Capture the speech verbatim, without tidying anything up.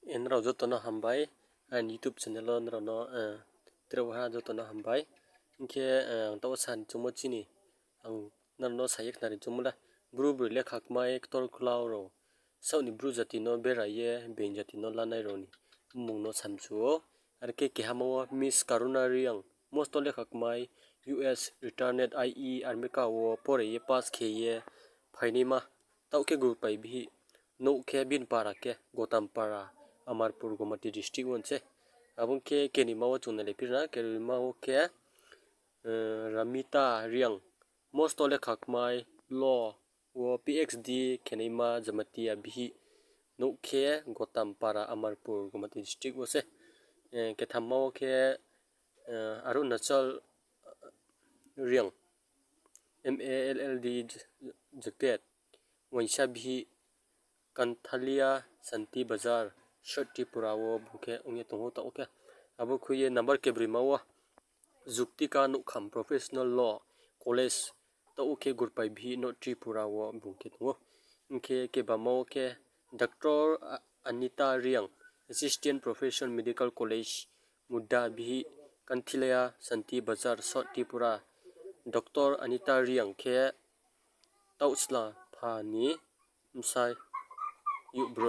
Nrao joto no hambai, aini YouTube channel wo nrao no, tre ha joto no hambai. Hing khe, ang taoh wo sa ni choungmo chini, ang nrao no sa ye khnari choungmo le, Bru broi lekha kmai ktor klau rao saoh ni Bru jati no bera ye being jati no lanai rao ni mmung no samchu ou. Are khe kehama wo Miss Karuna Reang, mosto lekha kmai, U S returned I E America wo pore ye pass khe ye phainaima, taoh khe gurpai bihih, nouh khe bini para khe Gotampara, Amarpur, Gomati district wo se. Abo ong khe kenima wo chung nai le phir na, kenima wo khe, Ramita Reang, mosto lekha kmai, law wo P H D khenaima Jamatia bihih, nouh khe Gotampara, Amarpur, Gomati district wo se. Kethamma wo khe, Arunachal Reang, M A L L D jaket, uaingsa bihih, Kanthalia Santi Bazar, South Tripura wo bung khe ong ye tong ou taoh wo khe. Abo khui ye number kebroima wo Juktika Nouhkham Professional Law College, taoh wo khe gurpai bihih North Tripura wo bung khe tong ou. Hing khe kebama wo khe Doctor Anita Reang, Assistant Professor Medical College, Mudda bihih, Kanthalia Santi Bazar, South Tripura. Doctor Anita Reang khe taoh sla pha ni bsayouh broi.